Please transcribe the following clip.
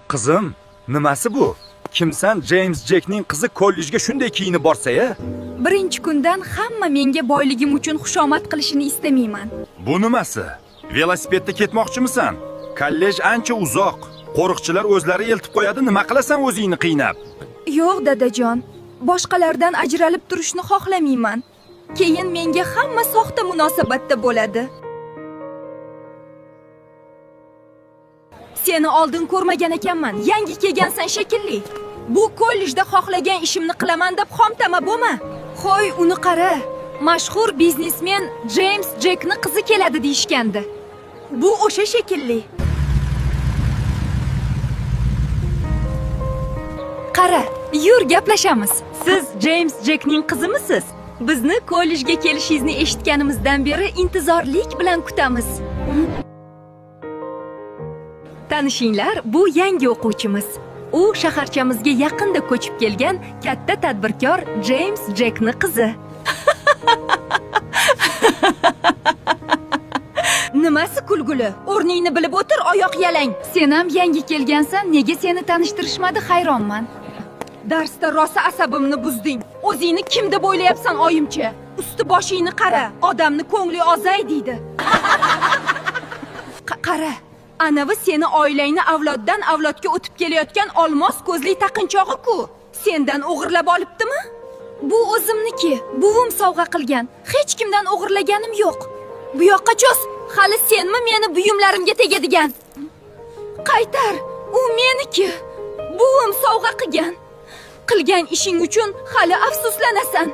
Qizim, nimasi bu? Kimsan Jeyms Jekning qizi kollejga shunday kiyinib borsa-ya? Birinchi kundan hamma menga boyligim uchun xushomad qilishini istamayman. Bu nimasi? Velosipedda ketmoqchimisan? Kollej ancha uzoq. Qo'riqchilar o'zlari eltib qo'yadi, nima qilasan o'zingni qiynab? Yo'q, dadajon. Boshqalardan ajralib turishni xohlamayman. Keyin menga hamma soxta munosabatda bo'ladi. Seni oldin ko'rmagan ekanman. Yangi kelgansan shekilli. Bu kollejda xohlagan ishimni qilaman deb xomtama bo'lma. Qo'y, uni qara. Mashhur biznesmen Jeyms Jekni qizi keladi deyishgandi. Bu o'sha shekilli. Qara, yur gaplashamiz. Siz Jeyms Jekning qizimisiz? Bizni kollejga kelishingizni eshitganimizdan beri intizorlik bilan kutamiz. Tanishinglar, bu yangi o'quvchimiz. U shaharchamizga yaqinda ko'chib kelgan katta tadbirkor Jeyms Jekni qizi. Nimasi kulguli? O'rningni bilib o'tir, oyoq yalang. Sen ham yangi kelgansan, nega seni tanishtirishmadi hayronman. Darsda rosa asabimni buzding. O'zingni kim deb o'ylayapsan, oyimcha? Usti boshingni qara, odamni ko'ngli ozay deydi. Qara, anavi seni oilangni avloddan avlodga o'tib kelayotgan olmos ko'zli taqinchog'i-ku. Sendan o'g'irlab olibdimi? Bu o'zimniki, buvim sovg'a qilgan. Hech kimdan o'g'irlaganim yo'q. Bu yoqqa cho'z, hali senmi meni buyumlarimga tegadigan? Qaytar, u meniki. Buvim sovg'a qilgan. Qilgan ishing uchun hali afsuslanasan.